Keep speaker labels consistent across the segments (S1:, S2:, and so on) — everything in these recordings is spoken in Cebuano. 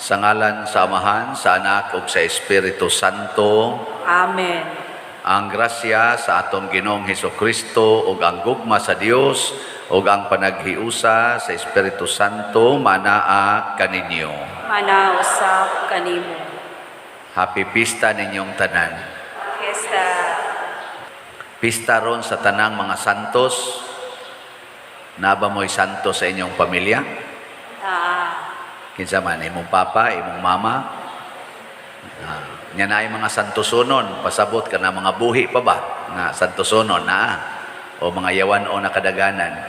S1: Sa ngalan sa Amahan, sa Anak ug sa Espiritu Santo.
S2: Amen.
S1: Ang grasya sa atong Ginoong Hesukristo ug ang gugma sa Dios ug ang panaghiusa sa Espiritu Santo manaa kaninyo.
S2: Manaa usab kanimo.
S1: Happy pista ninyong tanan.
S2: Fiesta.
S1: Pista ron sa tanang mga santos. Naa ba mo'y santo sa inyong pamilya?
S2: Naa.
S1: Kinsa man, imong papa, imong mama? Ah, nya naay mga santosonon, pasabot ka na mga buhi pa ba? Nga santosonon na o mga yawan o nakadaganan.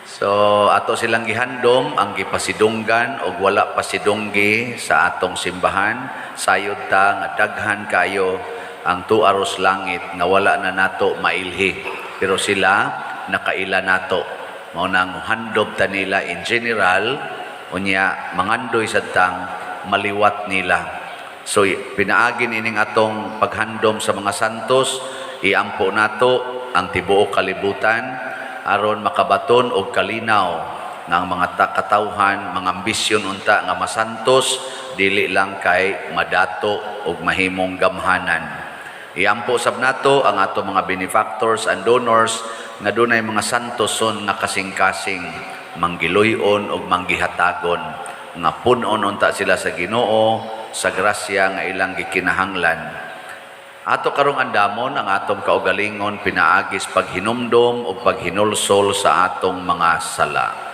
S1: So ato silang gihandom ang gipasidunggan og wala pasidunggi sa atong simbahan. Sayod ta nga daghan kayo ang tuaros langit nga wala na nato mailhi. Pero sila nakaila nato. Mao nang handom ta nila in general, unya mangandoy sad tang maliwat nila. So pinaagi nining atong paghandom sa mga santos, iampo nato ang tibuok kalibutan aron makabaton og kalinaw nga ang mga katawhan, mga ambisyon unta nga masantos, dili lang kay madato og mahimong gamhanan. Iampo sab nato ang ato mga benefactors and donors nga dunay mga santoson nga kasing-kasing, manggiluy-on og manggihatagon, nga pun-on unta sila sa Ginoo sa grasya nga ilang gikinahanglan. Ato karong andamon ang atong kaugalingon pinaagis paghinumdom ug paghinulsol sa atong mga sala.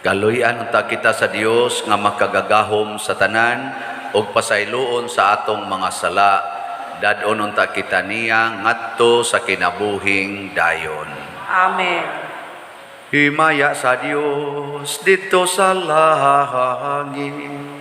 S1: Kaluy-an unta kita sa Dios nga makagagahom sa tanan ug pasayloon sa atong mga sala. Dad-on unta kita niya ngadto sa kinabuhing dayon.
S2: Amen.
S1: Himaya sa Dios didto sa langit.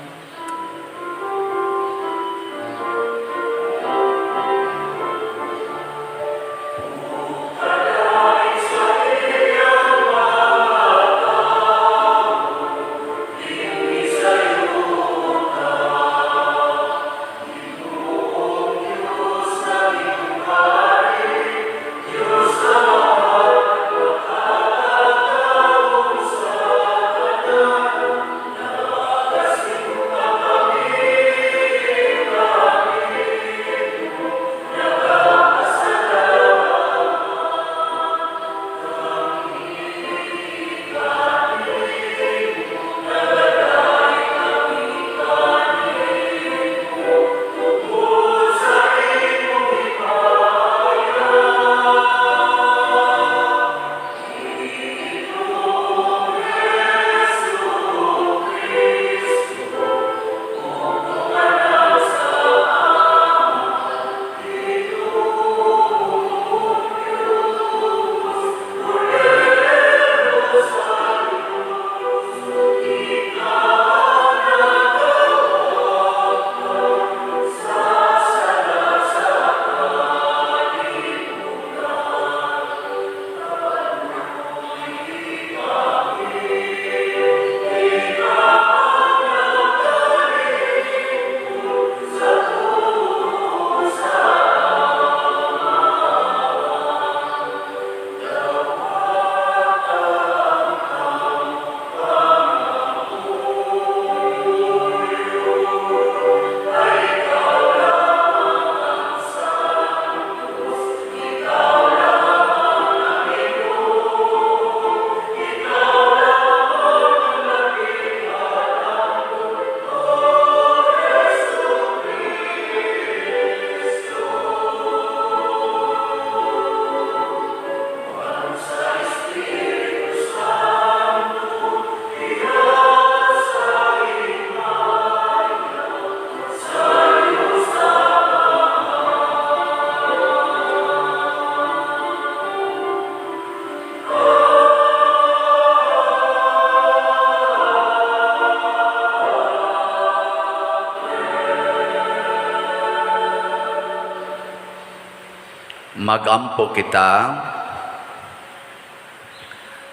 S1: Magampo kita.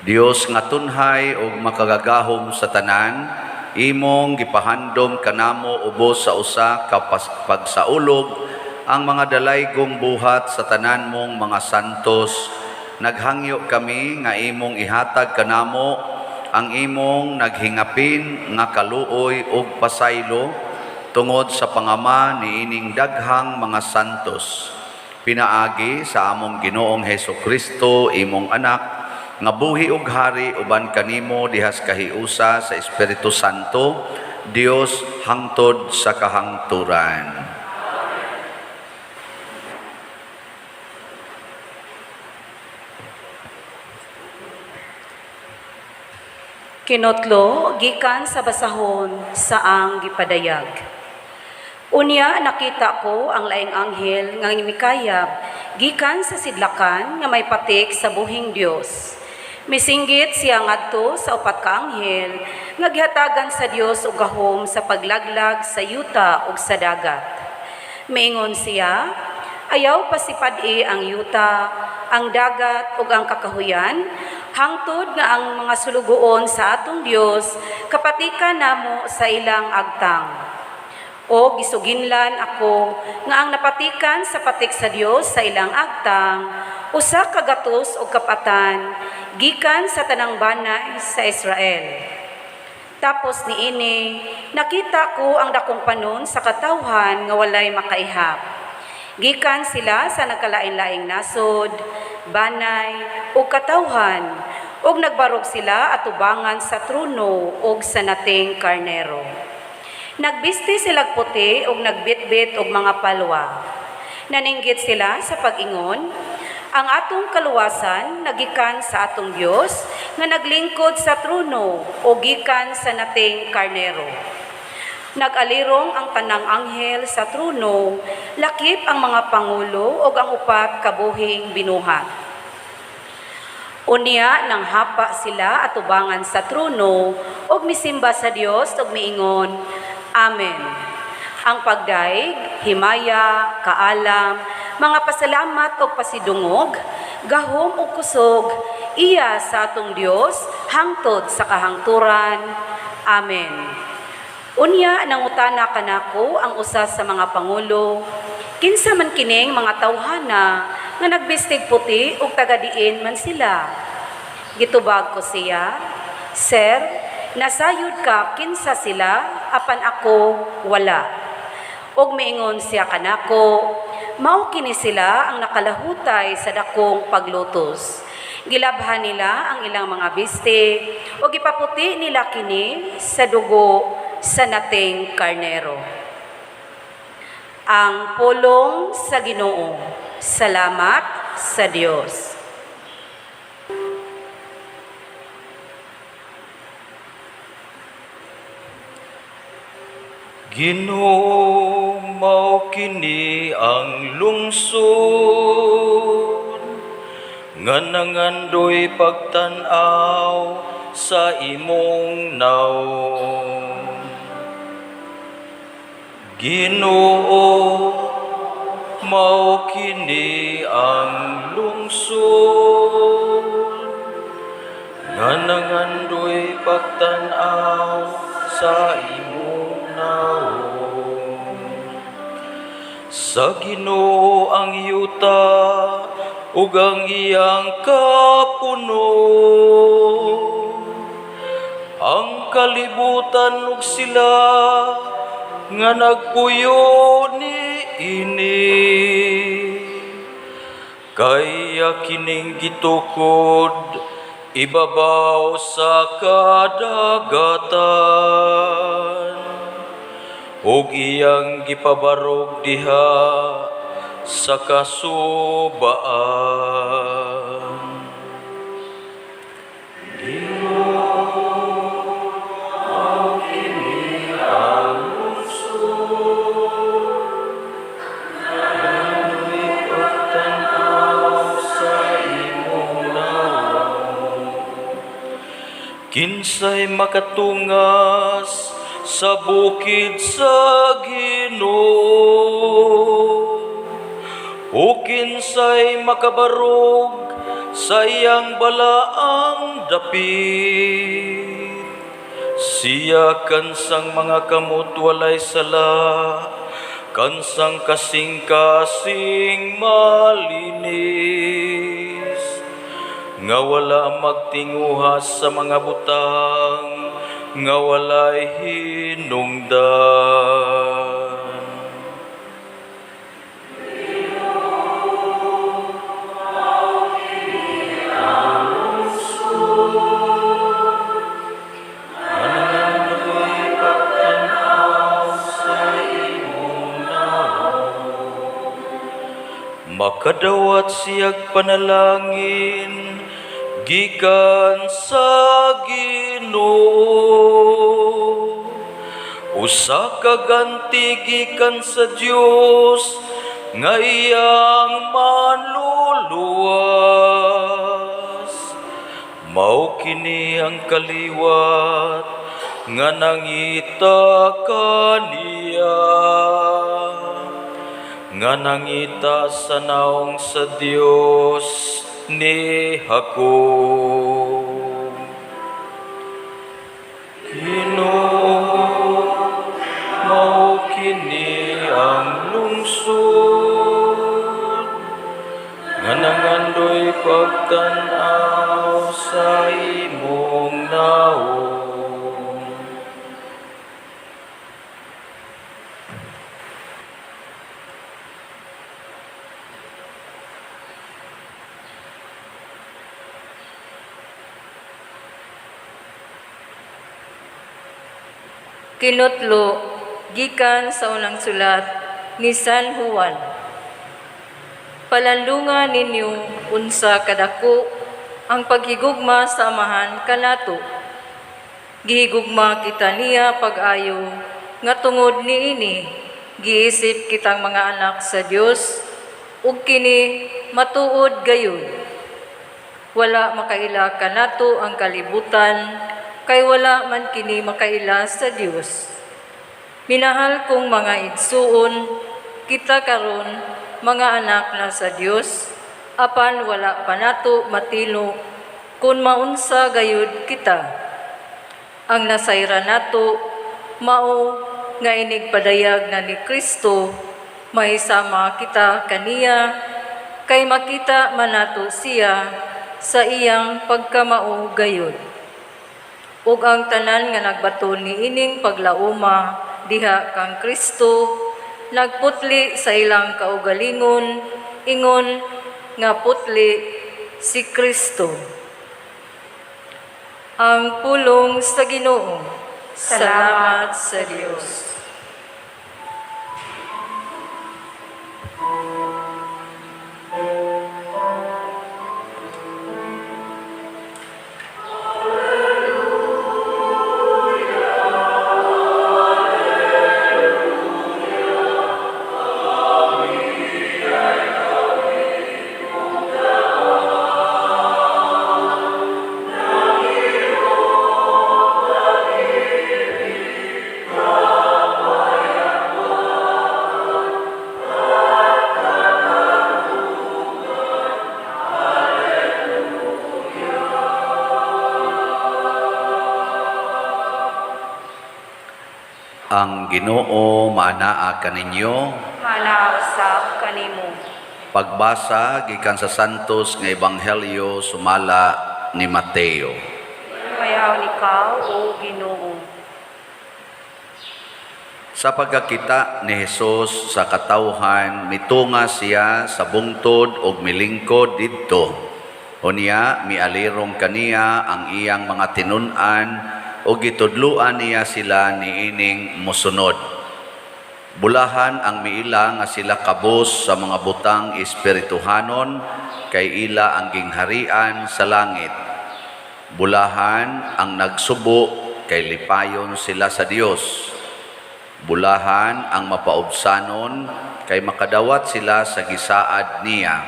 S1: Dios nga tunhay ug makagagahom sa tanan, imong gipahandom kanamo ubos sa usa ka pagsaulog ang mga dalaygong buhat sa tanan mong mga santos. Naghangyo kami nga imong ihatag kanamo ang imong naghingapin nga kaluoy ug pasaylo tungod sa pangama niining daghang mga santos. Pinaagi sa among Ginoong Heso Kristo, imong anak, nga buhi ug hari uban kanimo dihas kahiusa sa Espiritu Santo, Dios, hangtod sa kahangturan.
S2: Kinotlo gikan sa basahon sa ang gipadayag. Unya nakita ko ang laing anghel nga mikayab gikan sa sidlakan nga may patik sa buhing Dios. Misinggit siya ngadto sa upat ka anghel nga gihatagan sa Dios og gahom sa paglaglag sa yuta ug sa dagat. Miingon siya, "Ayaw pasipad-i ang yuta, ang dagat ug ang kakahuyan, hangtod nga ang mga sulugoon sa atong Dios kapatikan namo sa ilang agtang." O gisuginlan ako nga ang napatikan sa patik sa Dios sa ilang agtang 104,000 gikan sa tanang banay sa Israel. Tapos niini, nakita ko ang dakong panon sa katawhan nga walay makaihap. Gikan sila sa nagkalain-laing nasod, banay ug katawhan, ug nagbarog sila atubangan sa trono ug sa Nating Karnero. Nagbisti silag puti ug nagbitbit og mga palwa. Naninggit sila sa pag-ingon, "Ang atong kaluwasan nagikan sa atong Dios nga naglingkod sa trono o gikan sa Nating Karnero." Nag-alirong ang tanang anghel sa trono, lakip ang mga pangulo ug ang upat ka buhing binuhat. Unya nang hapa sila atubangan sa trono ug misimba sa Dios ug miingon, "Amen. Ang pagdaig, himaya, kaalam, mga pasalamat ug pasidungog, gahom ug kusog, iya sa atong Dios hangtod sa kahangturan. Amen." Unya nangutana kanako ang usa sa mga pangulo, "Kinsa man kining mga tawhana nga nagbistig puti ug taga-diin man sila?" Gitubag ko siya, "Sir, nasayod ka kinsa sila, apan ako wala." Ug miingon siya kanako, "Mao kini sila ang nakalahutay sa dakong paglutos. Gilabhan nila ang ilang mga biste ug gipaputi nila kini sa dugo sa Nating Karnero." Ang pulong sa Ginoo. Salamat sa Dios.
S3: Ginoo, mao kini ang lungsod nga nangandoy pagtan-aw sa imong nawong. Ginoo, mao kini ang lungsod nga nangandoy pagtan-aw sa imong nawong. Sa Ginoo ang yuta ug ang iyang kapuno, ang kalibutan ug sila nga nagpuyo niini. Kay kining gitukod ibabaw sa kadagatan ug iyang gipabarog diha sa kasubaan. Ginoo, mao kini ang lungsod nga pagtan-aw sa imong nawong. Kinsay makatungas sa bukid sa Ginoo? O kinsay makabarog sa iyang balaang dapit? Siya kansang mga kamot walay sala, kansang kasing-kasing malinis, nga wala magtinguha sa mga butang nga walay hinungdan. Makadawat siyag panalangin gikan sa Ginoo. Usa ka ganti gikan sa Dios nga iyang manluluwas. Mao kini ang kaliwat nga nangita kaniya, nga nangita sa naong sa Dios ni Jacob. Ginoo, mao kini ang lungsod nga nangandoy pagtan-aw sa imong naong.
S4: Kinutlo gikan sa unang sulat ni San Juan. Palandunga ninyo unsa kadako ang paghigugma sa Amahan kanato. Gihigugma kita niya pag-ayo nga tungod niini giisip kitang mga anak sa Dios ug kini matuod gayud. Wala makaila kanato ang kalibutan, kay wala man kini makaila sa Dios. Minahal kong mga igsuon, kita karon mga anak na sa Dios, apan wala pa nato matino kung maunsa gayud kita. Ang nasayran nato mao nga inig padayag na ni Kristo, mahisama kita kaniya, kay makita man nato siya sa iyang pagkamao gayud. Ug ang tanan nga nagbaton niining paglauma diha kang Kristo nagputli sa ilang kaugalingon ingon nga putli si Kristo. Ang pulong sa Ginoo. Salamat sa Dios.
S1: Ang Ginoo maanaa kaninyo.
S2: Maanaa usab kanimo.
S1: Pagbasa gikan sa Santos nga Ebanghelyo sumala ni Mateo.
S2: Himayaon ikaw, O Ginoo.
S1: Sa pagkakita ni Hesus sa katawhan, mitunga siya sa bungtod og milingkod didto. Unya mialirong kaniya ang iyang mga tinun-an ug gitudloan niya sila niining mosunod. Bulahan ang miila nga sila kabos sa mga butang espirituhanon, kay ila ang gingharian sa langit. Bulahan ang nagsubo, kay lipayon sila sa Dios. Bulahan ang mapaubsanon, kay makadawat sila sa gisaad niya.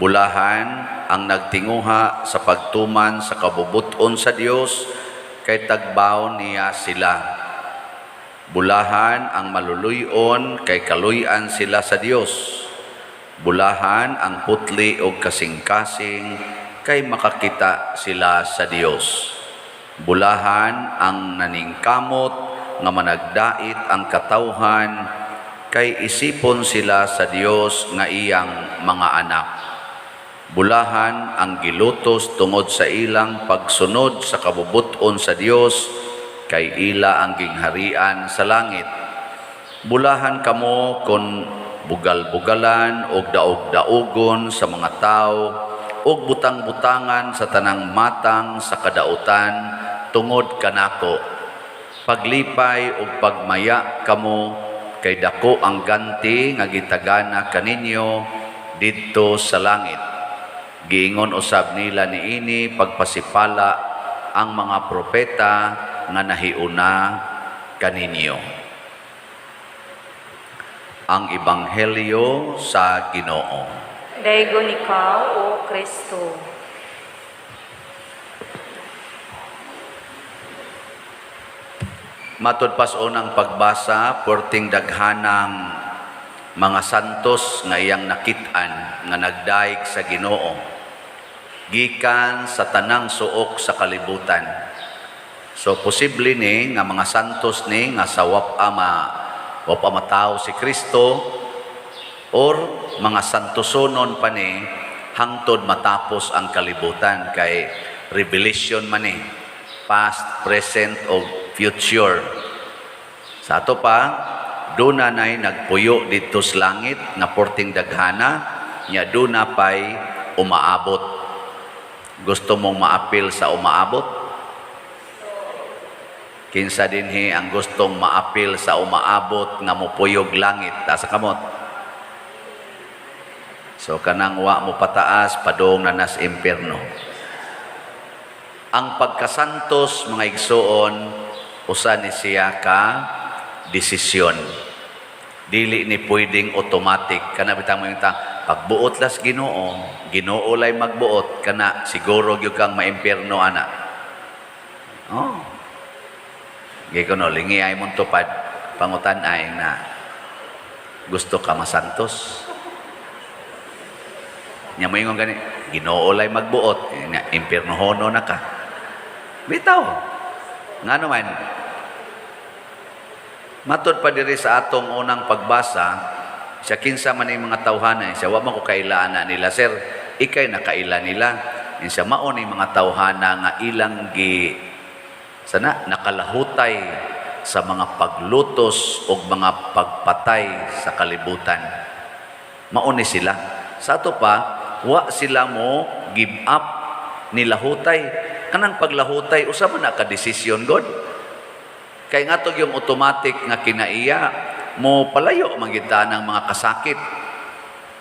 S1: Bulahan ang nagtinguha sa pagtuman sa kabubut-on sa Dios, kay tagbaon niya sila. Bulahan ang maluluyon, kay kaluy-an sila sa Dios. Bulahan ang putli og kasing-kasing kay makakita sila sa Dios. Bulahan ang naningkamot nga managdait ang katawhan kay isipon sila sa Dios nga iyang mga anak. Bulahan ang gilutos tungod sa ilang pagsunod sa kabubut-on sa Dios kay ila ang gingharian sa langit. Bulahan kamo kon bugal-bugalan og daog-daogon sa mga tao ug butang-butangan sa tanang matang sa kadautan tungod kanako. Paglipay ug pagmaya kamo kay dako ang ganti nga gitagana kaninyo didto sa langit. Giingon usab nila niini pagpasipala ang mga propeta nga nahiuna kaninyo. Ang Ebanghelyo sa Ginoo.
S2: Daygon ikaw, O Kristo.
S1: Matud pas unang pagbasa, perting daghanang mga santos nga iyang nakit-an nga nagdaig sa Ginoo gikan sa tanang suok sa kalibutan. So posible ni nga mga santos ni nga sa wapa matawo si Kristo or mga santosonon pa ni hangtod matapos ang kalibutan kay revelation man ni, past, present o future. Sa ato pa, duna nay nagpuyo didto sa langit nga porting daghana, nya duna pay umaabot. Gusto mong maapil sa umaabot? Kinsa dinhi ang gustong maapil sa umaabot nga mupuyog langit? Taas sa kamot. So kanang wa mo pataas, padung na nas impierno. Ang pagkasantos, mga igsuon, usa ni siya ka desisyon. Dili ni pwedeng automatic. Kana bitang mo yung pagbuot las Ginoo, Ginoo lay magbuot kana siguro gyud kang maimpierno ana. Oh. Giko no, lingi ay mong tupad, pangutan ay na gusto ka masantos. Nya mo ingon gani, Ginoo lay magbuot, nya impiernohono na ka. Bitaw. Ngano man? Matod pa diri sa atong unang pagbasa, siya kinsa man yung mga tawhana, siya wa man ko kailaan na nila, sir, ikay nakaila nila. Siya mao ni mga tawhana nga ilang gi sana nakalahutay sa mga paglutos o mga pagpatay sa kalibutan. Mao ni sila. Sa ato pa, wa sila mo give up nilahutay. Kanang paglahutay, usa man na ka desisyon god. Kay ngatog yung automatic nga kinaiya, mo palayo man gyud ta ng mga kasakit.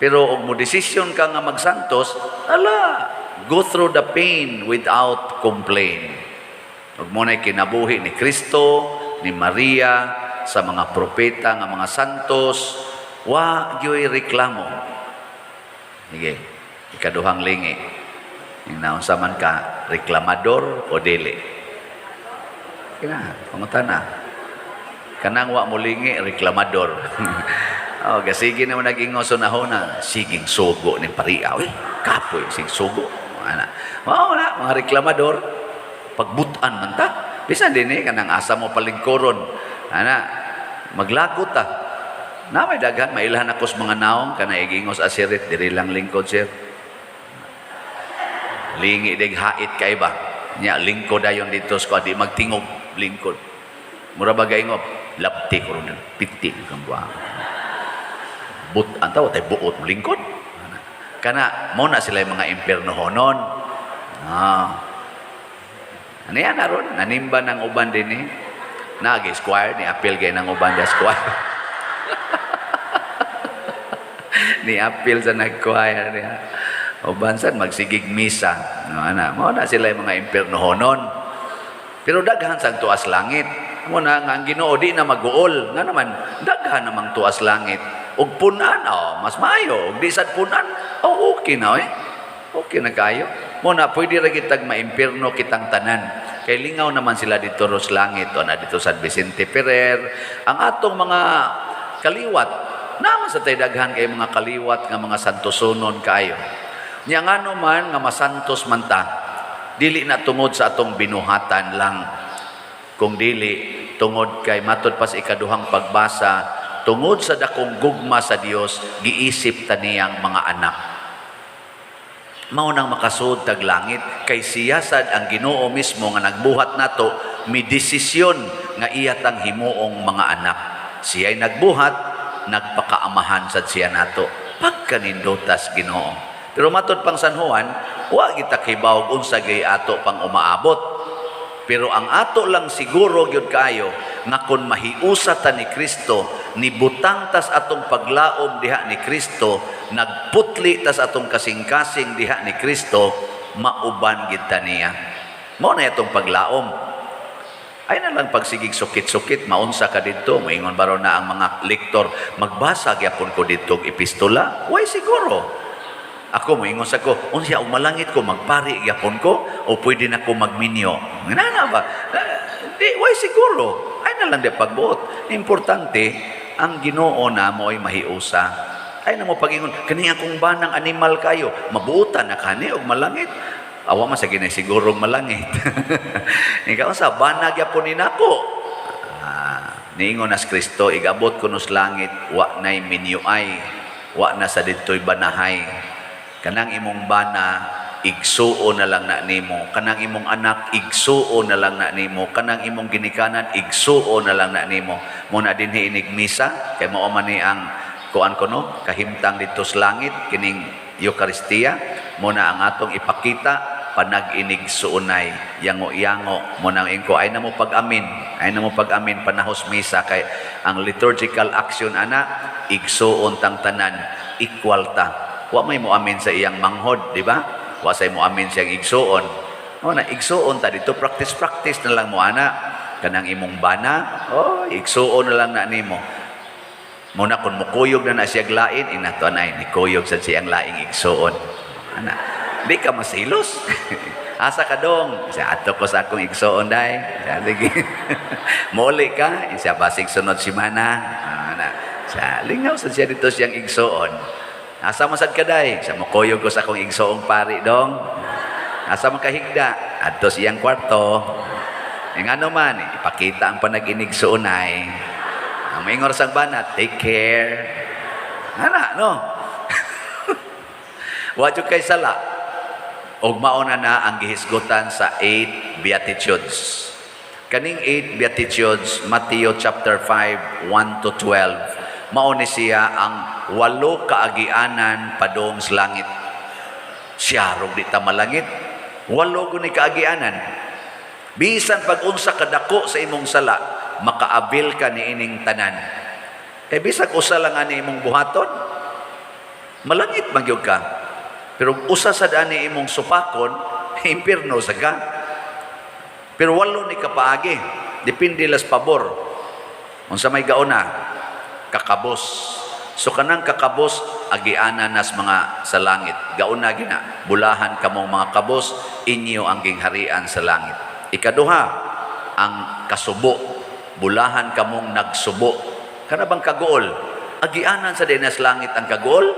S1: Pero og mo desisyon ka nga magsantos, ala, go through the pain without complaint. Ug mo na'y kinabuhi ni Kristo, ni Maria, sa mga propeta nga mga santos, wa gyoy reklamo. Sige, ikaduhang lingi. Naunsa man ka, reklamador o dili? Kina, pangutana. Kanang wa mo lingi, reklamador. Oh, gasige naman nag-ingon sa nahona, siging sugo ni pariaw. Eh, kapoy, sig sugo. Ana. Mao na, mga reklamador. Pagbutan man ta. Bisan din eh, kanang asa mo palingkuron. Ana, maglagot ta. Na may daghan, mailhan ako sa mga naong, kana igingos asirit, diri lang lingkod, sir. Lingi dig hait kay ba? Nya lingkod dayon dito sa di magtingog lingkod. Mura ba gaingob? Lapti ko ron piti kang buang. But antaw tay buot mo lingkod. Kana mo na sila yung mga impiernohonon. Ah. Ano yan aron? Nanimba ng uban din eh. Nagi square ni apil gay ng uban da square. Ni apil sa nag-choir niya. Uban sad magsigig misa. No, ana, mo na sila yung mga impiernohonon. Pero daghan sang tuas langit. Mo na nga ang Ginoo di na maguol. Nga naman daghan namang tuas langit. Ug punan, oh, mas maayo. Ug di sad punan, oh, okay na eh. Okay na kayo. Mo na pwede ra kitag maimpierno kitang tanan. Kay lingaw naman sila dito ros langit o na dito sa Vicente Ferrer. Ang atong mga kaliwat Naa man sa tay daghan kay mga kaliwat nga mga santosonon kaayo. Nya ngano man nga masantos man ta, dili na tungod sa atong binuhatan lang, kung dili tungod kay matod pa sa ikaduhang pagbasa, tungod sa dakong gugma sa Dios, giisip ta niyang mga anak. Mao nang makasuod tag langit kay siya sad ang Ginoo mismo nga nagbuhat nato, mi desisyon nga iya tang himuong mga anak. Siya'y nagbuhat, nagpakaamahan sad siya nato. Pagkanindutas Ginoo. Pero matod pang San Juan, wa kita kibaw unsa gay ato pang umaabot. Pero ang ato lang siguro gyud kaayo nga kon mahiusa ta ni Kristo, nibutang tas atong paglaom diha ni Kristo, nagputli tas atong kasing-kasing diha ni Kristo, mauban gid ta niya. Mao na atong paglaom. Ay na lang pagsigig sukit-sukit, maunsa ka didto, moingon baro na ang mga lektor, magbasa gyapon ko didto og epistola? Way siguro. Ako moingon sa ko, unsa og malangit ko, magpari gyapon ko o pwede na ko magminyo? Ngana ba? Di way siguro. Ay na lang di pagbuot. Importante ang Ginoo na mo ay mahiusa. Ay na mo pagingon, kani akong banang animal kayo, mabuotan na kani og malangit. Awa man sa ginay sigurong malangit. Ikaw sa bana gyapon ni nako. Ah, niingon nas Kristo, igabot ko nos langit, wa na'y minyuay, wa na sa didto'y banahay. Kanang imong bana, igsuo na lang na nimo. Kanang imong anak, igsuo na lang na nimo. Kanang imong ginikanan, igsuo na lang na nimo. Muna dinhi inig misa, kay mao man ni ang kuan ko no, kahimtang didto sa langit, kining Eukaristiya, muna ang atong ipakita, panag-inig suunay, yango-yango, mo nang ingko, ay na mo pag-amin, ay na mo pag-amin, panahos misa, kay ang liturgical action ana, igsuon tang tanan, equal ta. Wa may mo amin sa iyang manghod, di ba? Wa say mo amin siyang igsuon. O na, igsuon ta dito, practice practice na lang mo ana. Kanang imong bana, oh, igsuon na lang na nimo. Muna kung mukuyog na na siya lain, inato ay nikuyog sa siyang laing igsuon. Ana, di ka masilos. Asa ka dong? Sa ato ko sa akong igsuon day. Sa sige. Muli ka, isa basig sunod simana. Ana, sa lingaw sa siya dito siyang igsuon. Asa man sad ka day? Sa mukuyog ko sa akong igsuong pari dong. Asa man kahigda? Adto siyang kwarto. Ng ano man, ipakita ang panag-inig suunay. Ang maingor sang bana, take care. Ana, no? Wa jud kay sala. Og mauna na ang gihisgutan sa eight Beatitudes. Kaning eight Beatitudes, Matthew chapter 5, 1 to 12, mao ni siya ang walo kaagianan padung sa langit. Siya rog di ta malangit. Walo guni kaagianan. Bisan pag unsa kadako sa imong sala, makaabil ka ni ining tanan. Kay bisag usa lang ani imong buhaton, malangit man gyud ka. Pero usa sad ani imong supakon, impierno sa ka. Pero walo ni kapaagi, depende las pabor. Unsa may gauna, kakabos. So kanang kakabos, agianan nas mga sa langit. Gauna gina, bulahan kamong mga kabos, inyo ang gingharian sa langit. Ikaduha, ang kasubo. Bulahan kamong nagsubo. Kana bang kaguol? Agianan sa dinas langit ang kaguol?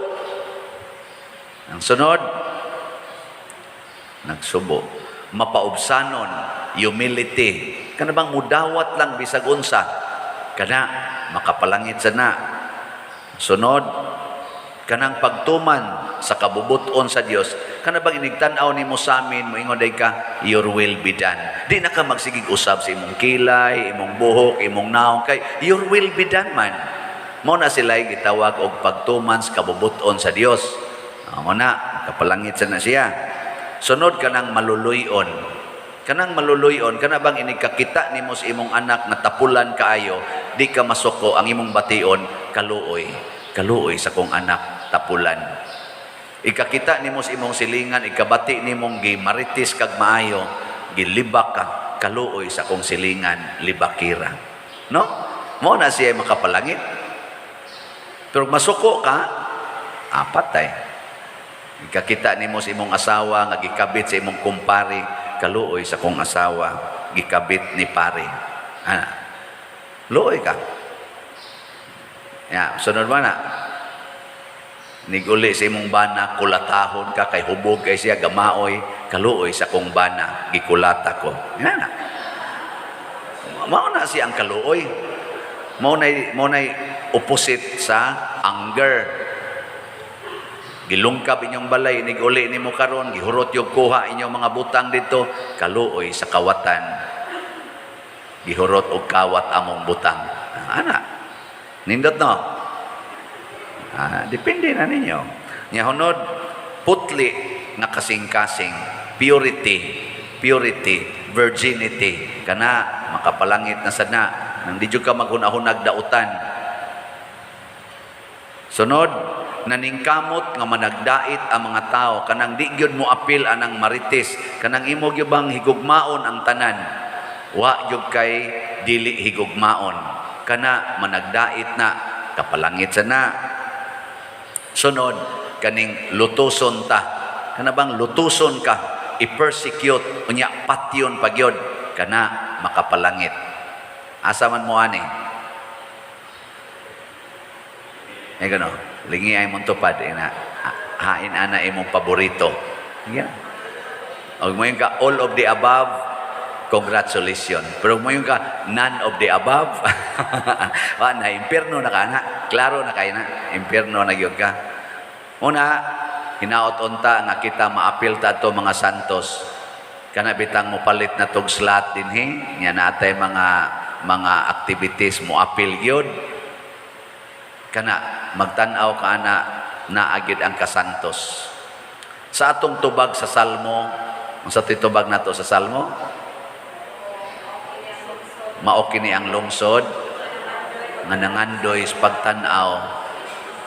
S1: Ang sunod, nagsubo. Mapaubsanon, humility. Kana bang mudawat lang bisag unsa? Kana makapalangit sa na. Sunod, kanang pagtuman sa kabubuton sa Dios. Kana bang inigtan-aw nimo sa amin, moingon day ka, "Your will be done." Di na ka magsigig usab sa imong kilay, imong buhok, imong naong, kay your will be done man. Mao na sila gitawag og pagtuman sa kabubuton sa Dios. Mao na kapalangit sa na siya. Sunod, kanang maluluyon. Kanang maluluyon, kana bang inigkakita nimo sa imong anak nga tapulan kaayo, di ka masuko, ang imong bation, kaluoy. Kaluoy sa kong anak, tapulan. Ikakita nimo sa imong silingan, ikabati nimong gimaritis kag maayo, gilibak ka, kaluoy sa kong silingan, libakira. No? Mao na siya makapalangit. Pero masuko ka, apat ay. Ikakita nimo sa imong asawa nga gikabit sa imong kumpare, kaluoy sa kong asawa, gikabit ni pare. Ah, luoy ka. Ya, sunod ba na? Niguli sa imong bana, kulatahon ka, kay hubog kay siya, gamaoy, kaluoy sa kong bana, gikulata ko. Yan na. Mao na siya ang kaluoy. Mao na opposite sa anger. Gilungkab inyong balay, niguli nimo karon, gihurot yung kuha inyong mga butang dito, kaluoy sa kawatan. Gihurot og kawat among butang. Ana. Nindot, no? Ah, depende na ninyo. Nya hunod, putli nga kasing-kasing, purity, purity, virginity, kana makapalangit na sad na, nang di jud ka maghunahunag dautan. Sunod, naningkamot nga managdait ang mga tao, kanang di gyud mo apil anang marites, kanang imo gyud bang higugmaon ang tanan. Wa gyud kay dili higugmaon. Kana managdait na, kapalangit sa na. Sunod, kaning lutuson ta. Kana bang lutuson ka, i-persecute, unya patyon pagyod, kana makapalangit. Asa man mo ani? Eh gano, lingi ay mong tupad, ina, hain ana imong paborito. Yeah. Og mo ka all of the above, congratulations. Pero mo ka none of the above, wa na impierno na ka na. Klaro na kay na, impierno na gyud ka. Una, hinaot unta nga kita maapil ta ato mga santos. Kana bitang mopalit na tog slot dinhi, nya natay mga activities mo apil gyud. Kana magtan-aw ka ana naagid ang kasantos. Sa atong tubag sa Salmo, unsa tubag nato sa Salmo? Mao kini ang lungsod nga nangandoy sa pagtan-aw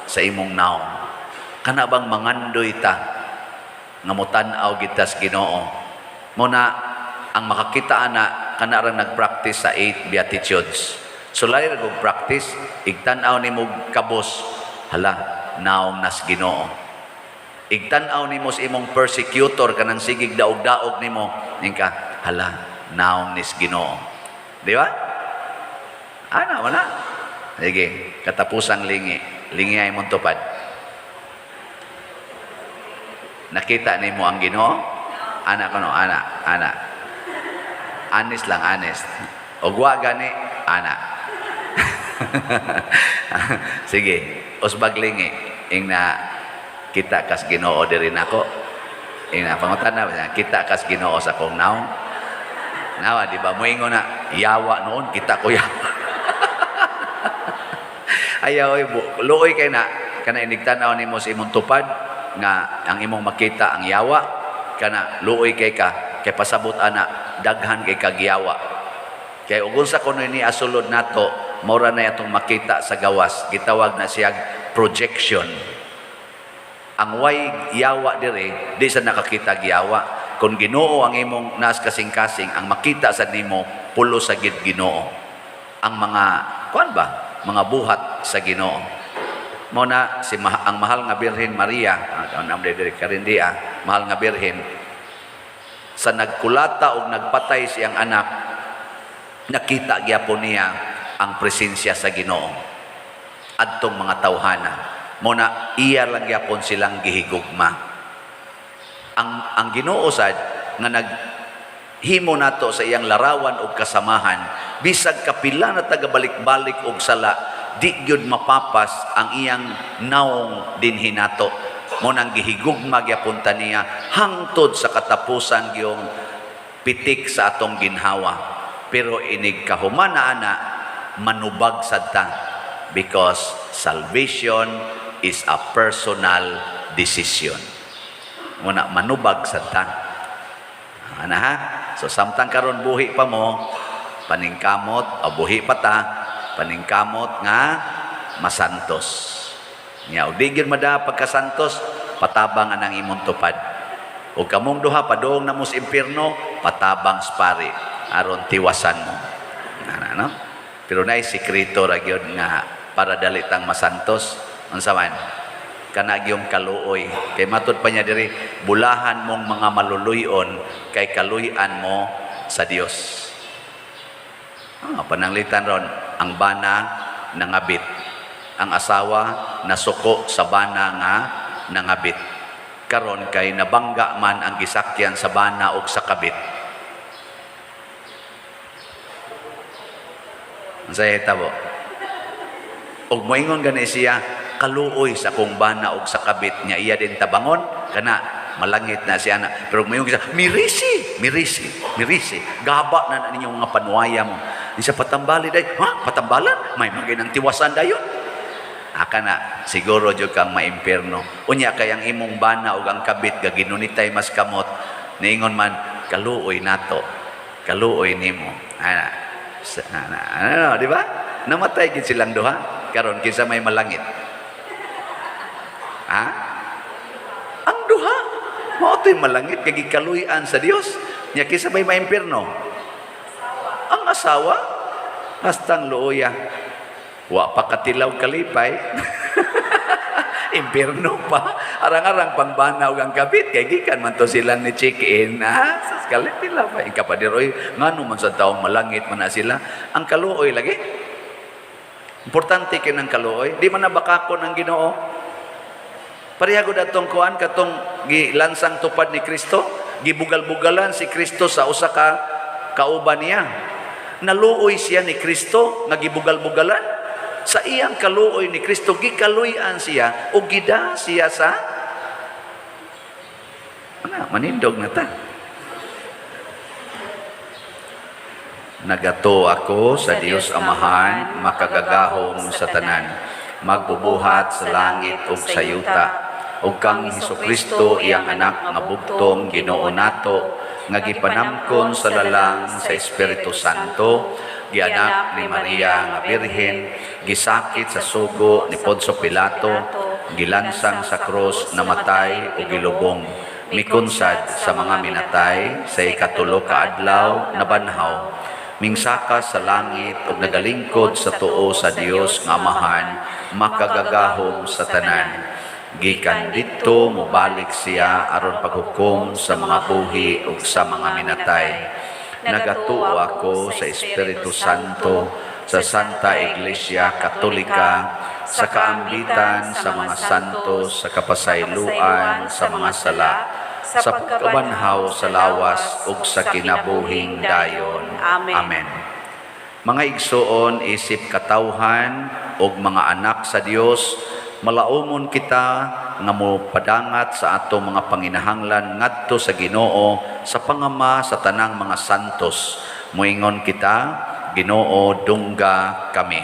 S1: sa imong naong. Kana bang mangandoy ta nga motan-aw kita sa Ginoo? Mo na ang makakita ana, kana rang nagpractice sa eight beatitudes. Sulay ra og practice, igtan-aw nimo kabos, hala, naong nas Ginoo. Igtan-aw nimo sa imong persecutor, kanang sigig daog-daog nimo, ningka, hala, naong nis Ginoo. Di ba? Ana, wala. Sige, katapusang lingi. Lingi ay mong tupad. Nakita nimo ang Ginoo? Ana ko no, ana, ana. Honest lang, honest. Og wa gani, ana. Sige, usbag lingi. Ing na kita kas Ginoo diri nako. Ing na pangutana, kita kas Ginoo sa kong naong. Nawa, di ba? Moingon na, yawa noon, kita ko yawa. Ayaw, oy, luoy kay na, kana inigtanaw nimo sa imong tupad, nga ang imong makita ang yawa, kana luoy kay ka, kay pasabot ana, daghan kay kagyawa. Kay ug unsa kuno ni asulod nato, mora na atong makita sa gawas, gitawag na siyag projection. Ang way yawa dire, di sa nakakita giyawa. Kung Ginoo ang imong nas kasing-kasing, ang makita sa nimo pulo sa gid Ginoo. Ang mga kuan ba? Mga buhat sa Ginoo. Mo na si ang mahal nga Birhen Maria, ang diri karin dia, mahal nga Birhen, sa nagkulata og nagpatay siyang anak, nakita gyapon niya ang presensya sa Ginoo adtong mga tawhana. Mo na iya lang gyapon silang gihigugma. Ang Ginoo sad nga naghimo nato sa iyang larawan og kasamahan, bisag kapila na taga balik-balik og sala, di gyud mapapas ang iyang naong dinhi nato. Mo nang gihigugma gyapon ta niya hangtod sa katapusan gyung pitik sa atong ginhawa. Pero inig kahumana ana, manubag sad ta, because salvation is a personal decision. Muna manubag sad ta. Ana ha? So samtang karon buhi pa mo, paningkamot, o buhi pa ta, paningkamot nga masantos. Nya og di gyud mada pagkasantos, patabang anang imong tupad. Og kamong duha padung na mo sa impierno, patabang sa pari aron tiwasan mo. Ana no? Pero naay sekreto ra gyud nga para dali tang masantos. Unsa man? Kana gyung kaluoy. Kay matud pa niya diri, bulahan mong mga maluluyon kay kaluy-an mo sa Dios. Ah, pananglitan ron ang bana nangabit. Ang asawa nasuko sa bana nga nangabit. Karon kay nabangga man ang gisakyan sa bana og sa kabit. Unsay hitabo? Og moingon gani siya, kaluoy sa akong bana og sa kabit niya, iya din tabangon kana malangit na siya na. Pero moingon siya, mirisi, mirisi, mirisi, gaba na na ninyong mga panuwaya mo. Di siya patambali day, ha? Patambalan? May mga tiwasan dayon. Aka na, siguro jud kang maimpierno. Unya kay ang imong bana ug ang kabit gaginunitay mas kamot, niingon man, kaluoy nato, kaluoy nimo. Ana, ana, ano, di ba? Namatay gid silang duha. Karon kinsa may malangit? Ha? Ang duha. Mao to'y malangit kay gikaluy-an sa Dios. Nya kinsa may maimpierno? Ang asawa, bastang luoya. Wa pa katilaw kalipay. Impierno pa. Arang-arang pangbana ug ang kabit kay gikan man to silang ni check-in. Ah, sa kalitilaw pa. Ika pa diroy, ngano man sa taong malangit man na sila. Ang kaluoy lagi. Importante kay ng kaluoy. Di man na bakakon ang Ginoo. Pareha gud atong kuan katong gilansang tupad ni Kristo, gibugal-bugalan si Kristo sa usa ka kauban niya. Naluoy siya ni Kristo nga gibugal-bugalan. Sa iyang kaluoy ni Kristo, gikaluy-an siya o gida siya sa ana, manindog na ta. Nagato ako sa Dios Amahan, makagagahom sa tanan, magbubuhat sa langit ug sa yuta, ug kang Hesukristo iyang anak nga bugtong Ginoo nato, nga gipanamkon sa lalang sa Espiritu Santo, gianak ni Maria nga Birhen, gisakit sa sugo ni Poncio Pilato, gilansang sa krus, namatay ug gilubong, mikunsad sa mga minatay, sa ikatulo ka adlaw nabanhaw, mingsaka sa langit ug nagalingkod sa tuo sa Dios nga Amahan, makagagahom sa tanan. Gikan didto mobalik siya aron paghukom sa mga buhi ug sa mga minatay. Nagatuo ako sa Espiritu Santo, sa Santa Iglesia Katolika, sa kaambitan sa mga santos, sa kapasayloan sa mga sala, sa pagkabanhaw sa lawas ug sa kinabuhing dayon.
S2: Amen.
S1: Amen. Mga igsuon, isip katawhan ug mga anak sa Dios, malaumon kita nga mopadangat sa atong mga panginahanglan ngadto sa Ginoo sa pangama sa tanang mga santos. Moingon kita, Ginoo, dungga kami.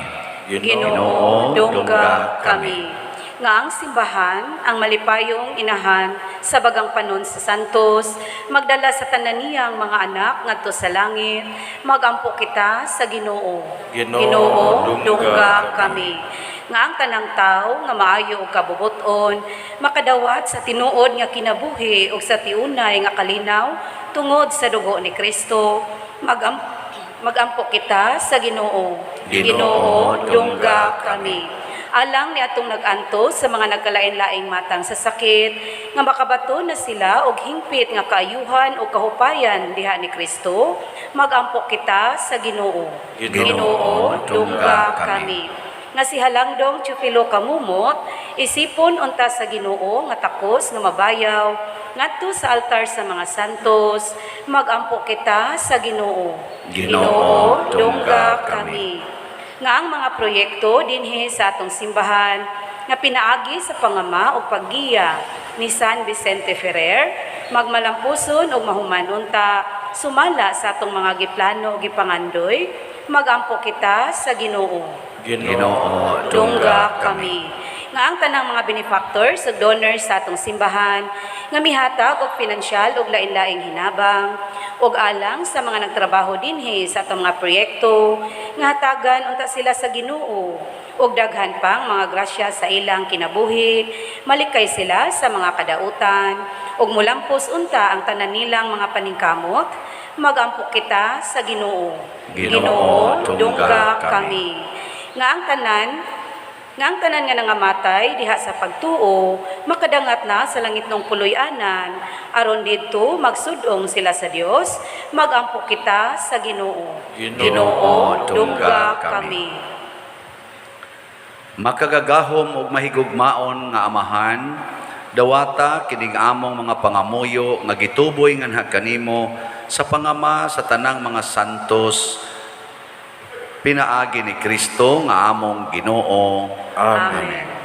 S2: Ginoo, dungga kami. Nga ang simbahan, ang malipayong inahan sa bagang panon sa santos, magdala sa tanan niyang mga anak ngadto sa langit, magampo kita sa Ginoo.
S3: Ginoo, dungga
S2: kami. Nga ang tanang tawo nga maayo og kabubuton, makadawat sa tinuod nga kinabuhi ug sa tiunay nga kalinaw tungod sa dugo ni Kristo, magampo kita sa Ginoo.
S1: Ginoo, dungga
S2: kami. Alang ni atong nag-antos sa mga nagkalain-laing matang sa sakit, nga makabato na sila og hingpit nga kaayuhan o kahupayan diha ni Kristo, magampo kita sa Ginoo.
S1: Ginoo, dungga kami.
S2: Nga si Halangdong Chupilo Kamumot, isipon unta sa Ginoo nga takos nga mabayaw ngadto sa altar sa mga santos, magampo kita sa Ginoo.
S1: Ginoo, dungga kami.
S2: Nga ang mga proyekto dinhi sa atong simbahan nga pinaagi sa pangama o paggiya ni San Vicente Ferrer, magmalampuson og mahuman unta sumala sa atong mga giplano o gipangandoy, magampo kita sa Ginoo.
S1: Ginoo,
S2: Dungga kami. Nga ang tanang mga benefactors ug donors sa atong simbahan nga mihatag og pinansyal ug lain-laing hinabang ug alang sa mga nagtrabaho dinhi sa atong mga proyekto nga hatagan unta sila sa Ginoo ug daghan pang mga grasya sa ilang kinabuhi, malikay sila sa mga kadautan ug mulampos unta ang tanan nilang mga paningkamot, magampo kita sa Ginoo.
S1: Ginoo, dungga kami.
S2: Nga ang tanan nga nangamatay diha sa pagtuo, makadangat na sa langitnong puloy-anan, aron didto magsudong sila sa Dios, magampo kita sa Ginoo.
S1: Ginoo, dungga kami. Makagagahom ug mahigugmaon nga Amahan, dawata kining among mga pangamuyo nga gituboy nganha kanimo sa pangama sa tanang mga santos pinaagi ni Kristo nga among Ginoo.
S3: Amen.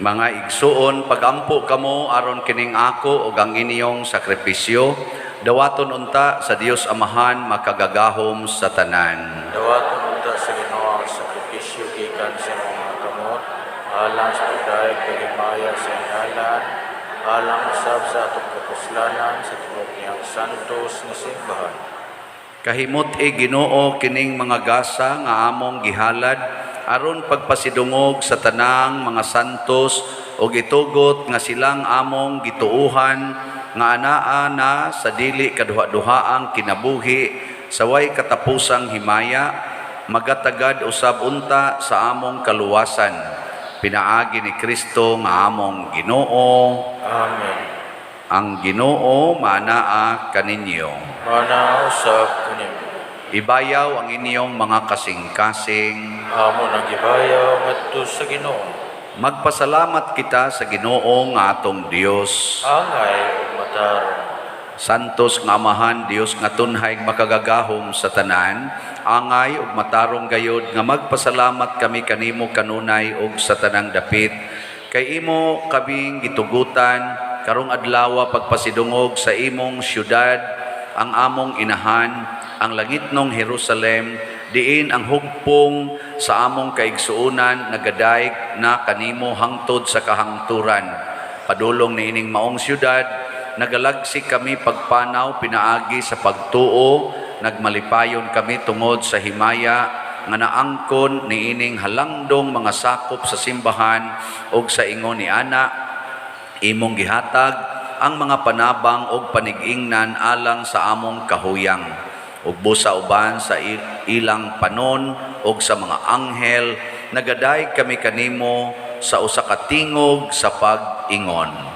S1: Mga igsuon, pagampo kamo aron kining ako ug ang inyong sakripisyo, dawaton unta sa Dios Amahan makagagahom sa tanan.
S3: Dawaton unta sa Ginoo ang sakripisyo gikan sa imong mga kamot, alang sa pagdayeg paghimaya sa iyang ngalan, alang usab sa atong kapuslanan sa tibuok niyang santos nga simbahan.
S1: Kahimot e Ginoo kining mga gasa nga among gihalad aron pagpasidungog sa tanang mga santos ug itugot nga silang among gituohan nga anaa na sa dili kaduha-duhaang kinabuhi sa way katapusang himaya, magatagad usab unta sa among kaluwasan pinaagi ni Kristo nga among Ginoo.
S3: Amen.
S1: Ang Ginoo maanaa kaninyo.
S3: Mana usab kanimo.
S1: Ibayaw ang inyong mga kasing-kasing.
S3: Amo nang gibayaw ngadto sa Ginoo.
S1: Magpasalamat kita sa Ginoo nga atong Dios.
S3: Angay ug matarong.
S1: Santos nga Amahan, Dios nga tunhay makagagahom sa tanan, angay ug matarong gayod nga magpasalamat kami kanimo kanunay ug sa tanang dapit. Kay imo kaming gitugutan karong adlaw pagpasidungog sa imong syudad, ang among inahan, ang langitnong Jerusalem, diin ang hugpong sa among kaigsuonan nagadayeg na kanimo hangtod sa kahangturan. Padulong niining maong syudad, nagalagsik kami pagpanaw pinaagi sa pagtuo, nagmalipayon kami tungod sa himaya nga naangkon niining halangdong mga sakop sa simbahan ug sa ingon ni ana imong gihatag ang mga panabang ug panig-ingnan alang sa among kahuyang, ug busa uban sa ilang panon ug sa mga anghel nagadayeg kami kanimo sa usa ka tingog sa pag-ingon.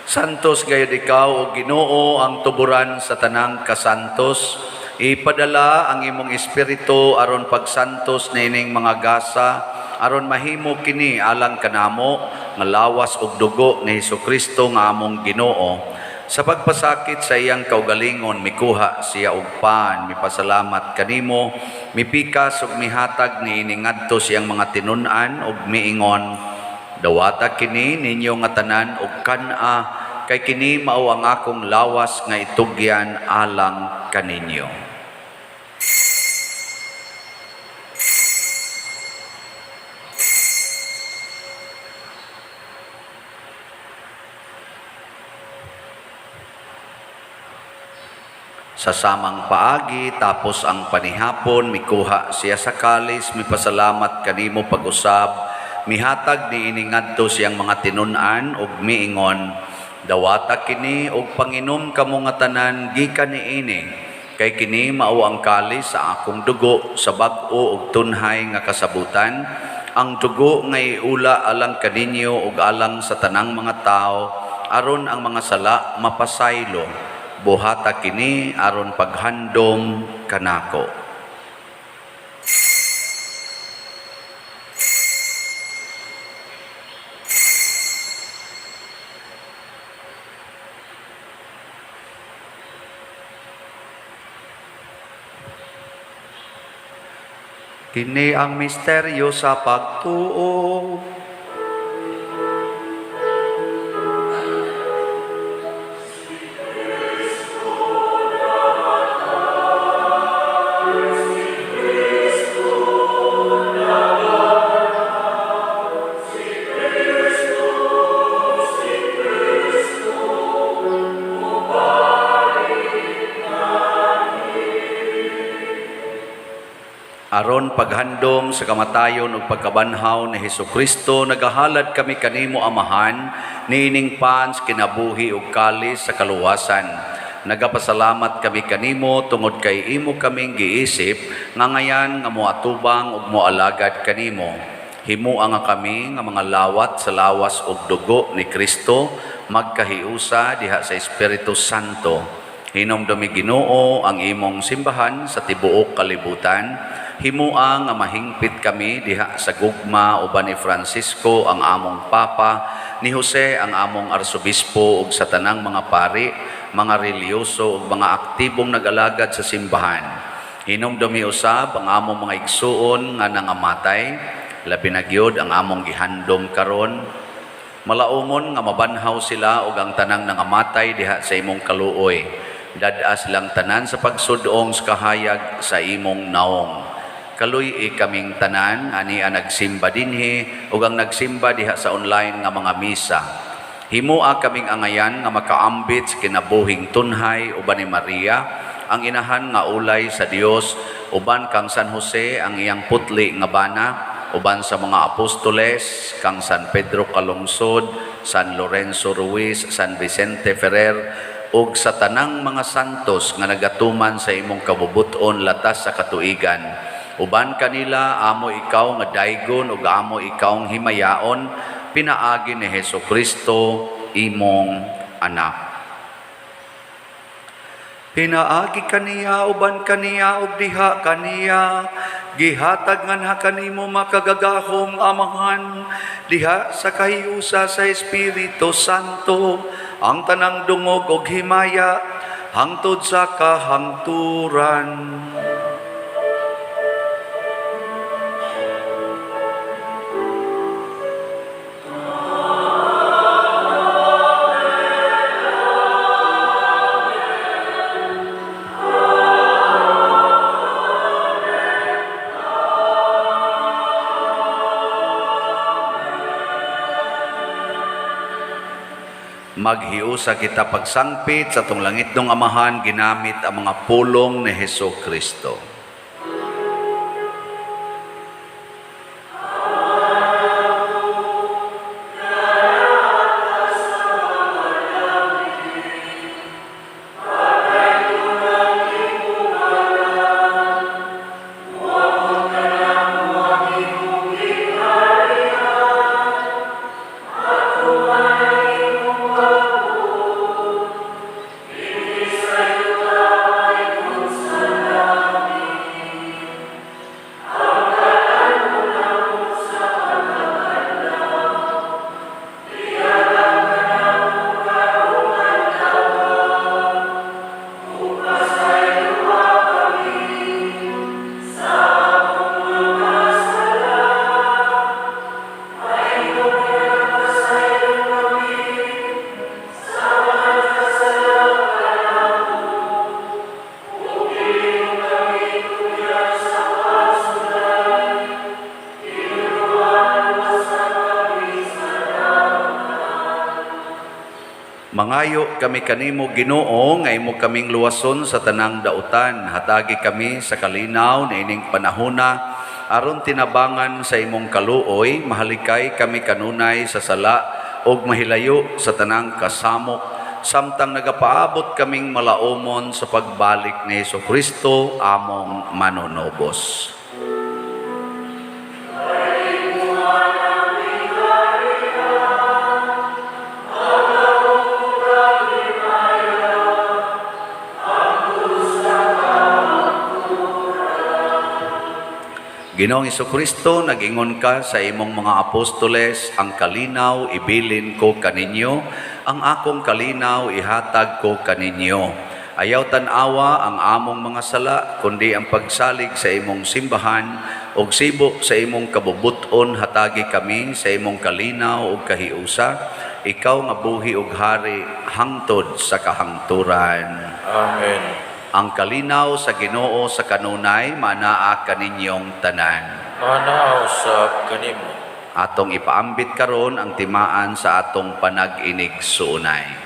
S1: Santos gayud ikaw, o Ginoo, ang tuburan sa tanang kasantos. Ipadala ang imong espiritu aron pagsantos niining mga gasa, aron mahimo kini alang kanamo nga lawas ug dugo ni Hesukristo nga among Ginoo. Sa pagpasakit sa iyang kaugalingon, mikuha siya og pan, mipasalamat kanimo, mipikas ug mihatag niini ngadto sa iyang mga tinun-an ug miingon: "Dawata kini ninyo nga tanan ug kan-a, kay kini mao ang akong lawas nga itugyan alang kaninyo." Sa samang paagi, tapos ang panihapon, mikuha siya sa kalis, mipasalamat kanimo pag-usab, mihatag niini ngadto sa iyang mga tinun-an ug miingon: "Dawata kini ug panginom kamo nga tanan gikan niini, kay kini mao ang kalis sa akong dugo sa bag-o ug tunhay nga kasabutan, ang dugo nga iula alang kaninyo ug alang sa tanang mga tawo aron ang mga sala mapasaylo. Buhata kini aron paghandom kanako." Kini ang misteryo sa pagtuo. Aron paghandom sa kamatayon ug pagkabanhaw ni Hesukristo, nagahalad kami kanimo, Amahan, niining pan sa kinabuhi ug kalis sa kaluwasan. Nagapasalamat kami kanimo tungod kay imo kaming giisip nga ngayan nga moatubang ug moalagad kanimo. Himua nga kami nga mga lawat sa lawas ug dugo ni Kristo magkahiusa diha sa Espiritu Santo. Hinumdumi, Ginoo, ang imong simbahan sa tibuok kalibutan. Himua nga mahingpit kami diha sa gugma uban ni Francisco ang among Papa, ni Jose ang among Arsobispo ug sa tanang mga pari, mga relihiyoso ug mga aktibong nag-alagad sa simbahan. Hinumdumi usab ang among mga igsuon nga nangamatay, labi na gyud ang among gihandom karon. Malaumon nga mabanhaw sila ug ang tanang nangamatay diha sa imong kaluoy. Dad-a silang tanan sa pagsudong sa kahayag sa imong naong. Kaluy-i kaming tanan ani ang nagsimba dinhi ug ang nagsimba diha sa online nga mga misa. Himua kaming angayan nga makaambit sa kinabuhing tunhay uban ni Maria, ang inahan nga ulay sa Dios, uban kang San Jose ang iyang putli nga bana, uban sa mga apostoles, kang San Pedro Calungsod, San Lorenzo Ruiz, San Vicente Ferrer, ug sa tanang mga santos nga nagatuman sa imong kabubuton latas sa katuigan. Uban kanila amo ikaw nga daygon ug amo ikaw himayaon pinaagi ni Hesukristo imong anak. Pinaagi kaniya, uban kaniya ug diha kaniya, gihatag nganha kanimo, makagagahom Amahan, diha sa kahiusa sa Espiritu Santo, ang tanang dungog ug himaya hangtod sa kahangturan. Maghiusa kita pagsangpit sa atong langitnong Amahan ginamit ang mga pulong ni Heso Kristo. Mangayo kami kanimo, Ginoo, nga imo kaming luwason sa tanang dautan. Hatagi kami sa kalinaw niining panahona aron tinabangan sa imong kaluoy, mahalikay kami kanunay sa sala ug mahilayo sa tanang kasamok samtang nagapaabot kaming malaumon sa pagbalik ni Hesus Kristo among manunubos. Ginoong Kristo, nag-ingon ka sa imong mga apostoles, "Ang kalinaw ibilin ko kaninyo, ang akong kalinaw ihatag ko kaninyo." Ayaw tan-awa ang among mga sala, kundi ang pagsalig sa imong simbahan, ug sibo sa imong kabubuton hatagi kami sa imong kalinaw ug kahiusa, ikaw nga buhi ug hari hangtod sa kahangturan.
S3: Amen.
S1: Ang kalinaw sa Ginoo sa kanunay manaa kaninyong tanan.
S3: Manaa usab kanimo.
S1: Atong ipaambit karon ang timaan sa atong panag-inigsuonay.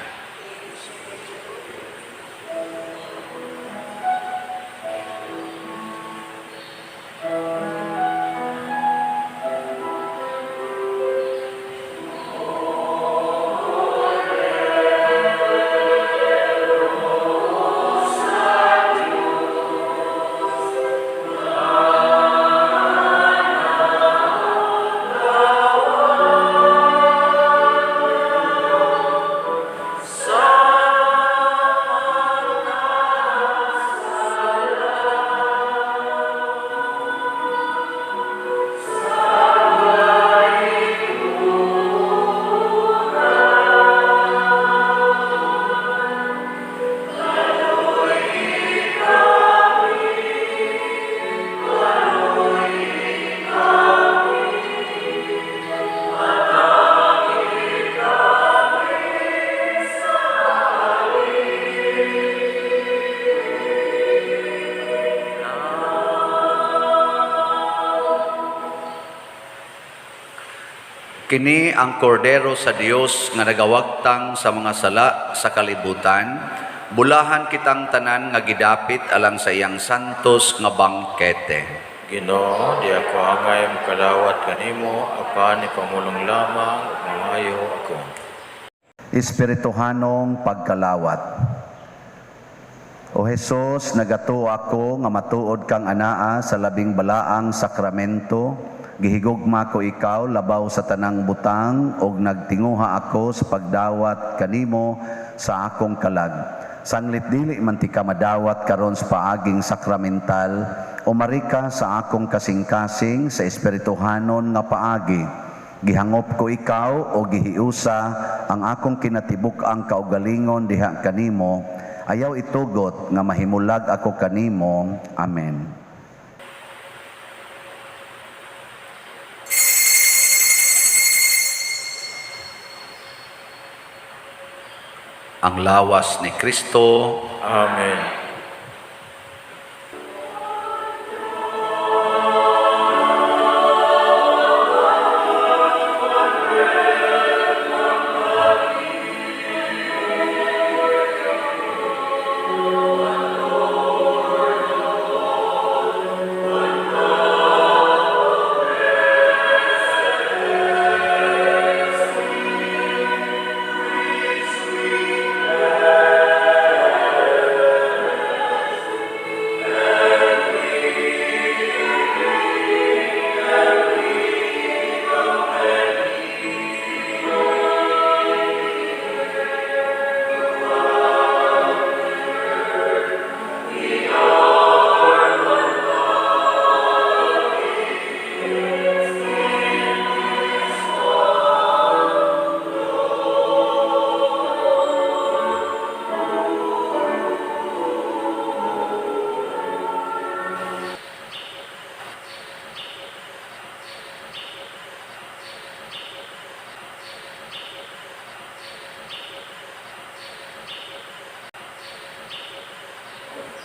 S1: Kini ang kordero sa Dios nga nagawagtang sa mga sala sa kalibutan. Bulahan kitang tanan nga gidapit alang sa iyang santos nga bangkete.
S3: Ginoo, di ako angay makadawat kanimo apan ipamulong lamang ug maayo ako.
S1: Espirituhanong pagkalawat. O Hesus, nagatuo ako nga matuod kang anaa sa labing balaang sakramento. Gihigugma ko ikaw labaw sa tanang butang ug nagtinguha ako sa pagdawat kanimo sa akong kalag. Sanglit dili man tika madawat karon sa paaging sakramental, umari ka sa akong kasing-kasing sa espirituhanon nga paagi. Gihangop ko ikaw o gihiusa ang akong kinatibuk-ang kaugalingon diha kanimo. Ayaw itugot nga mahimulag ako kanimo. Amen. Ang lawas ni Kristo.
S3: Amen.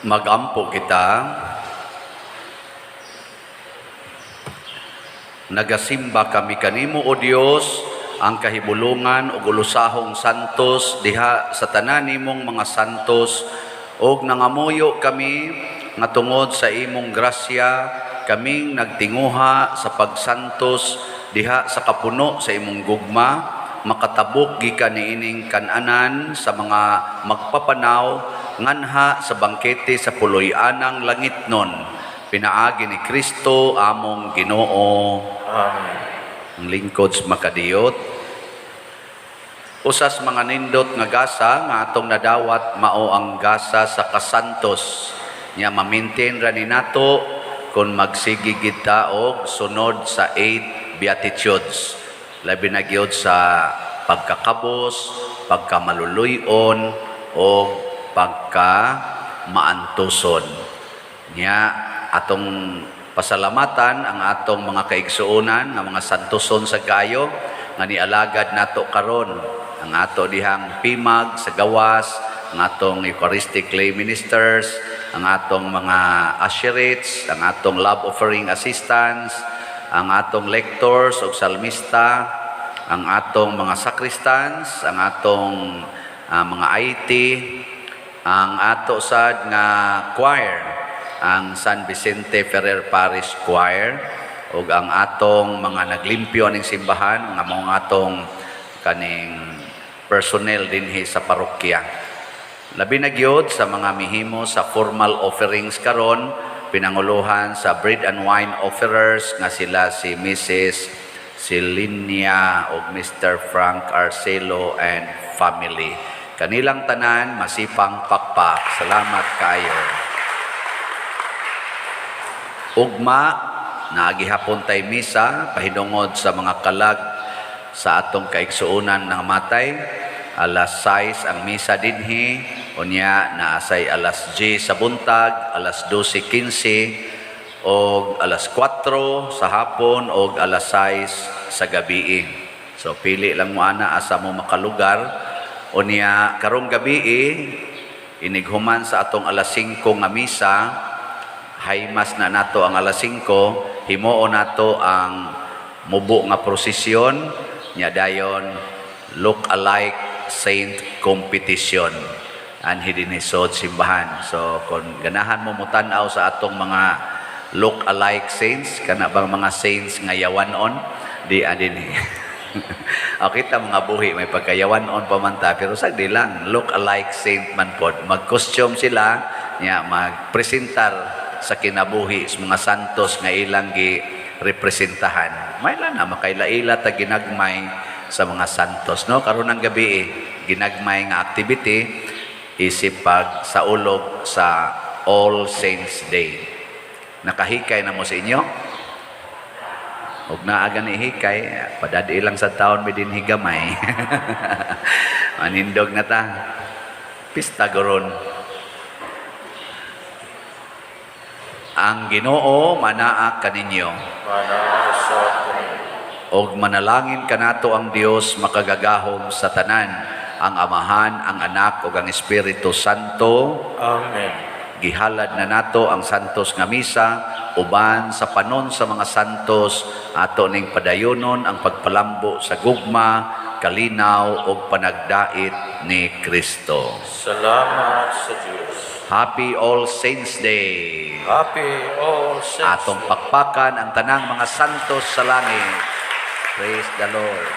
S1: Magampo kita. Nagasimba kami kanimo, O Dios, ang kahibulungan ug ulusahong santos diha sa tanan nimong mga santos, ug nangamuyo kami nga tungod sa imong grasya kaming nagtinguha sa pagsantos diha sa kapuno sa imong gugma makatabok gikan niining kan-anan sa mga magpapanaw nganha sa bangkete sa puloy-anang langitnon, pinaagi ni Kristo among Ginoo.
S3: Amen.
S1: Ang lingkod sa makadiyot. Usas mga nindot nga gasa nga atong nadawat mao ang gasa sa kasantos. Nya ma-maintain ra ni nato kung magsige gid ta og sunod sa eight beatitudes. Labi na gyud sa pagkakabos, pagkamaluluyon o pagka maantuson. Nya atong pasalamatan ang atong mga kaigsuonan nga mga santoson sa gayo nga nialagad nato karon, ang ato dihang PIMAG sa gawas, ang atong Eucharistic lay ministers, ang atong mga usherates, ang atong love offering assistants, ang atong lectors ug salmista, ang atong mga sacristans, ang atong mga IT, ang ato sad nga choir, ang San Vicente Ferrer Parish Choir, ug ang atong mga naglimpyo ning simbahan, nga mga atong kaning personnel dinhi sa parokya. Labi na gyud sa mga mihimo sa formal offerings karon, pinanguluhan sa bread and wine offerers nga sila si Mrs. Celinia ug Mr. Frank Arcelo and family. Kanilang tanan, masipang pakpak. Salamat kaayo. Ugma, naa gihapon tay misa pahinungod sa mga kalag sa atong kaigsuonan ng matay. Alas 6 ang misa dinhi, unya naasay alas 10 sa buntag, alas 12:15 og alas 4 sa hapon og alas 6 sa gabi. So pili lang mo ana asa mo makalugar. Unya karong gabi, inighuman sa atong alas 5 nga misa, high mass na nato ang alas 5, himuon nato ang mubo nga prosesyon, nya dayon look alike saint competition anhi dinhi sa simbahan. So kung ganahan mo mutan-aw sa atong mga look alike saints, kana bang mga saints nga yawanon di adin. O kita mga buhi may pagkayawanon pa man ta, pero sagdi lang, look alike saint man pod. Mag-costume sila nya magpresentar sa kinabuhi sa mga santos nga ilang gi representahan. May lang na makaila-ila ta ginagmay sa mga santos, no? Karon ng gabi eh, ginagmay nga activity isip pag saulog sa All Saints Day. Nakahikay na mo sa inyo? Ug naa gani hikay, padadi lang sa taon mi dinhi gamay. Manindog na ta. Pista goron. Ang Ginoo manaa kaninyo.
S3: Manaa usab kaninyo.
S1: Og manalangin kanato ang Dios makagagahom sa tanan, ang Amahan, ang Anak ug ang Espiritu Santo.
S3: Amen.
S1: Gihalad na nato ang santos nga misa uban sa panon sa mga santos. Ato ning padayonon ang pagpalambo sa gugma, kalinaw ug panagdait ni Kristo.
S3: Salamat sa Diyos.
S1: Happy All Saints Day.
S3: Happy All Saints
S1: Atong
S3: Day.
S1: pakpakan ang tanang mga santos sa langit. Praise the Lord.